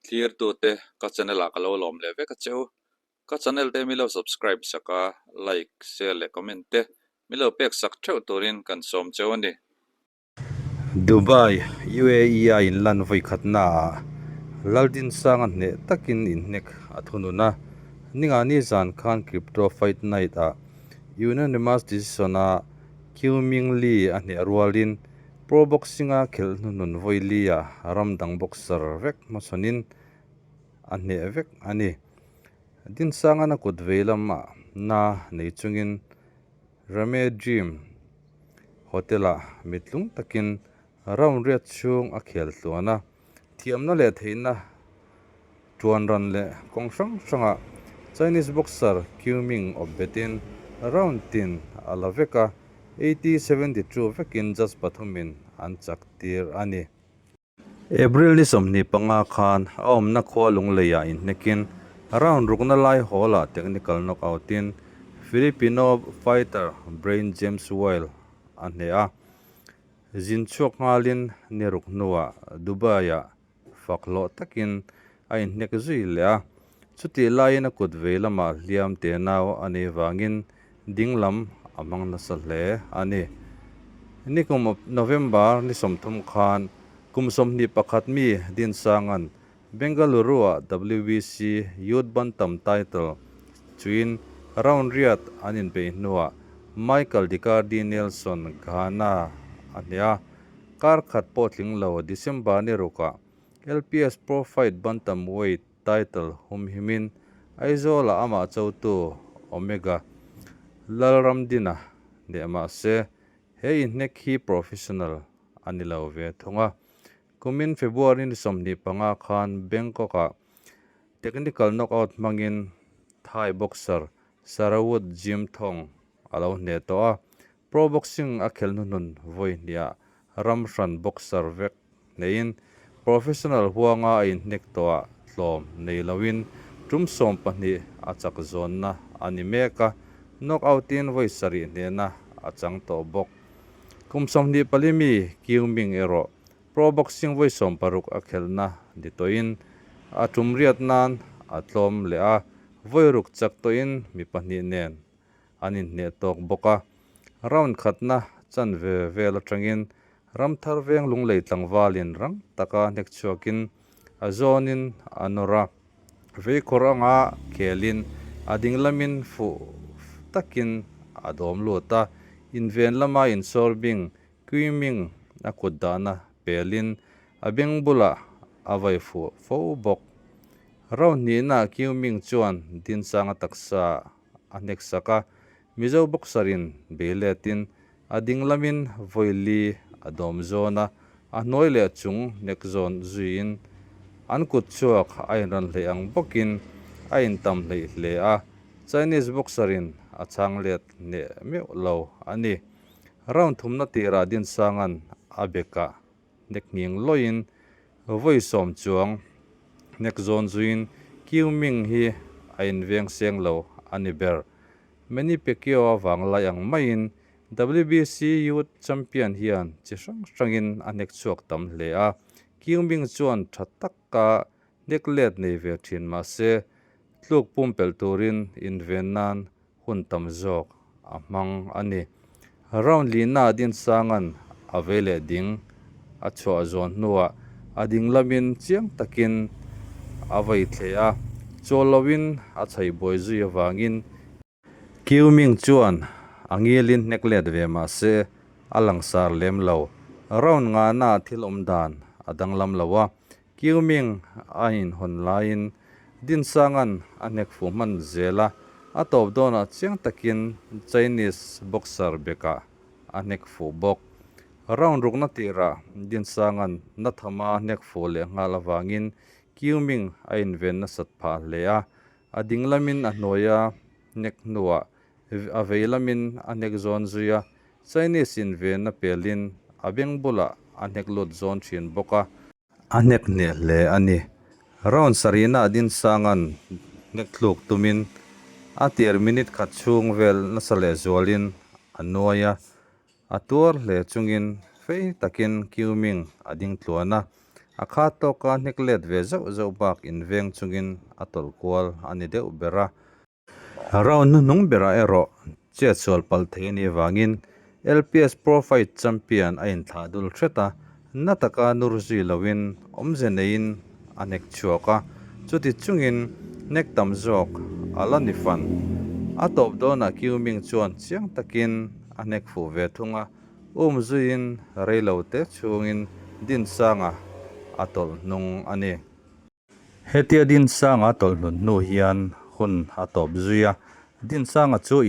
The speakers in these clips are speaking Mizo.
Thlirtute ka channel ah ka lo lawm leh vek a che u. Ka channel te mi lo subscribe sak a, like, share leh comment te mi lo pek sak theuh turin kan sawm cheu a ni. Dubai, UAE a inlan vawi khatnaah Laldinsanga hneh takin inhnek a thunun a, Ningani zan khan Crypto Fight Night ah unanimous decision a Qiu Ming Li a hneh rualin Pro Boxing-a khelh hnuhnun vawi li-ah ram dang boxer vek hmachhawnin a hneh vek a ni. Dinsangan a kut vei lamah na nei chungin Rame Dream Hotel-ah mittlung takin round riat chhung a khel tluan a. Thiamna leh theihna tuan ran leh kawng hrang hrangah Chinese boxer Qiu Ming awp betin round tin a la vek a, 80 72 vekin judge pathumin an chak tir a ni. April ni 25 khan a awmna khua Lungleiah inhnekin round rukna lai hall-ah technical knockout-in Filipino fighter Brain James Weil a hneh a. Zin chhuak nghalin ni ruk hnuah Dubai-ah fak hlawh takin a inhnek zui leh a, chutih laiin a kut vei lamah hliam te nau a nei vangin ding lam a hmang nasa hle a ni. Nikum November ni 30 khan kum 21 mi Dinsanga'n Bengaluru-ah WBC Youth Bantam title chuin round riat an inbeih hnuah Michael Dicardi Nelson Ghana a hneh a, kar khat pawh tling lo December ni rukah LPS Pro Fight Bantamweight title humhimin Aizawl-ah amah chotu Omega Lalramdina hneh mah se he inhnek hi professional a ni lo ve thung a. Kumin February ni 25 khan Bangkok-ah technical knockout hmangin Thai boxer Sarawut Jim Thong a lo hneh tawh a, pro boxing a khelh hnuhnun vawi hniah ram hran boxer vek hneiin professional huanga a inhnek tawhah tlawm nei loin tum 12 a chak zawnna a ni mek a, knockout-in vawi sarih hnehna a chang tawh bawk. Kum 24 mi Qiu Ming erawh Pro Boxing vawi 16 a khelhna ni tawhin a tum riat nan a tlawm leh a, vawi ruk chak tawhin mi pahnih nen an inhneh tawk bawk a. Round khatna chanve vel atangin Ramthar veng Lunglei tlangvalin rang taka hnek chhuakin a zawnin a nawr a, veikhawr anga khelin a ding lamin fuh takin a dawm lut a, inven lama insawr bing Quiming a kut dahna pelin a beng bulah a vai fuh fo bawk. Round hnihnaah Quiming chuan Dinsanga taksa a hnek sak a, Mizo boxer-in bei letin a ding lamin vawi li a dawm zawn a, a hnuai leh chung hnek zawn zuiin an kut chhuak a inran hleih ang bawkin a intam hleih hle a, Chinese boxer-in a chhang let hneh meuh lo a ni. Round thumna tirah Dinsanga'n a bekah hnek nghing lawiin vawi sawm chuang hnek zawn zuiin Qiu Ming hi a inveng seng lo a ni ber. Manny Pacquiao vanglai ang maiin WBC Youth Champion hian chi hrang hrangin a hnek chhuak tam hle a, Qiu Ming chuan tha taka hnek let nei ve thin mahse tluk pumpelh turin inven nan hun tam zawk a hmang a ni. Round lina Dinsanga'n a vei leh ding a chhuah zawn hnuah a ding lamin chiang takin a vei thleh a, chawl loin a chhaih buai zui avangin Qiu Ming chuan a ngilin hnek let ve mah se a langsar lem lo. Round ngahna thil awm dan a danglam lo a, Qiu Ming a inhawn laiin Dinsanga'n a hnek fuh hman zel a, a tawp dawnah chiang takin Chinese boxer bekah a hnek fuh bawk. Round rukna tirah Dinsanga'n na thama a hnek fuh leh nghal avangin Qiu Ming a inven nasat phah hle a, a ding lamin a hnuaia hnek hnuah a vei lamin a hnek zawn zui a, Chinese invenna pelin a beng bulah a hnek lut zawn thin bawk a. A hnek hneh hle a ni. Round sarihna Dinsanga'n hnek thluk tumin a tir minute khat chhung vel nasa lehzualin a nuai a, a tuar hle chungin fei takin Qiu Ming a ding tluan a. A khat tawka hnek let ve zauh zauh bak inveng chungin a tawlh kual a ni deuh ber a. Round hnuhnung berah erawh chet sual palh thei a nih vangin LPS Pro Fight Champion a inthlah dul hret a, na taka nur zui loin awmze neiin a hnek chhuak a, chuti chungin hnek tam zawk a la ni fan. A tawp dawnah Qiu Ming chuan chiang takin a hnek fuh ve thung a, um zuiin reilo te chhungin Dinsanga a tawlh hnung a ni. Hetia Dinsanga tawlh hnun hnu hian hun a tawp zui a, Dinsanga chu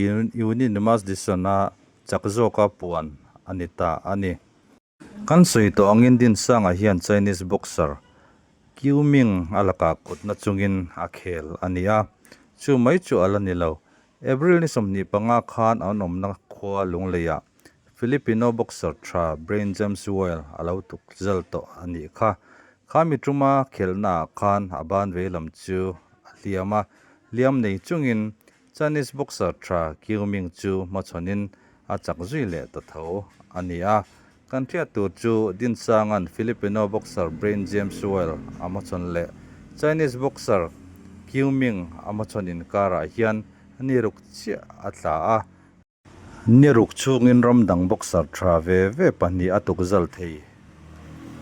unanimous decision-a chak zawka puan a ni ta a ni. Kan sawi tawh angin Dinsanga hian Chinese boxer Qiu Ming a lakah kutna chungin a khel a ni a, chu mai chu a la ni lo. April ni 25 khan an awmna khua Lungleiah Filipino boxer tha Brain James Well a lo tuk zal tawh a nih kha. Kha mi tuma khelhnaah khan a ban vei lam chu a hliam a, hliam nei chungin Chinese boxer tha Qiu Ming chu hmachhawnin a chak zui leh ta tho a ni a. Kan hriat tur chu Dinsanga'n Filipino boxer Brain James Well a hmachhawn leh Chinese boxer Qiu Ming a hmachhawn inkarah hian ni ruk chiah a tla a. Ni ruk chhungin ram dang boxer tha ve ve pahnih a tuk zal thei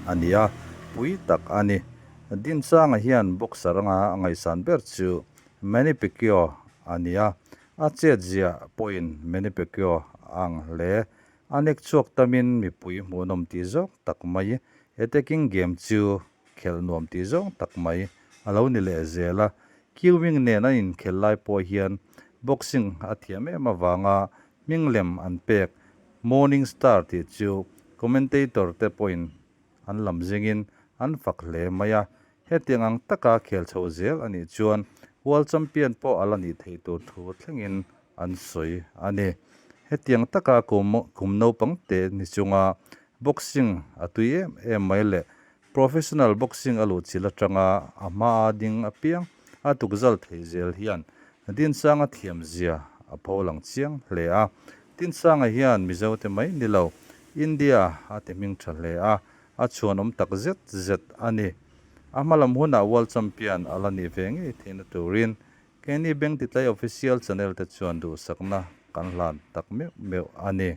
a ni a, pui tak a ni. Dinsanga hian boxer anga a ngaihsan ber chu Manny Pacquiao a ni a, a chet ziah pawhin Manny Pacquiao a ang hle. A nek chhuak tamin mipui hmuhnawm tih zawng tak mai, attacking game chu khelh nuam tih zawng tak mai a lo ni leh zel a. Queuing nen an inkhelh lai pawh hian boxing a thiam em avanga hming lem an pek Morning Star tih chu commentator te pawhin an lam zingin an fak hle mai a. Hetiang ang taka khel chho zel a nih chuan World Champion pawh a la nih theih tur thu thlengin an sawi a ni. Hetiang taka kum naupang te ni chunga boxing a tui em em mai leh Professional boxing a luhchilh atanga a hmaa ding apiang a tukzal thei zel hian Dinsanga thiamzia a pho lang chiang hle a. Dinsanga hian Mizote mai ni lo, India a ti hming tha hle a, a chhuanawm tak zet zet a ni. A hmalam hunah World Champion a la nih ve ngei theihna turin Keini Beng Titlai Official Channel te chuan duhsakna kan hlan tak meuh meuh a ni.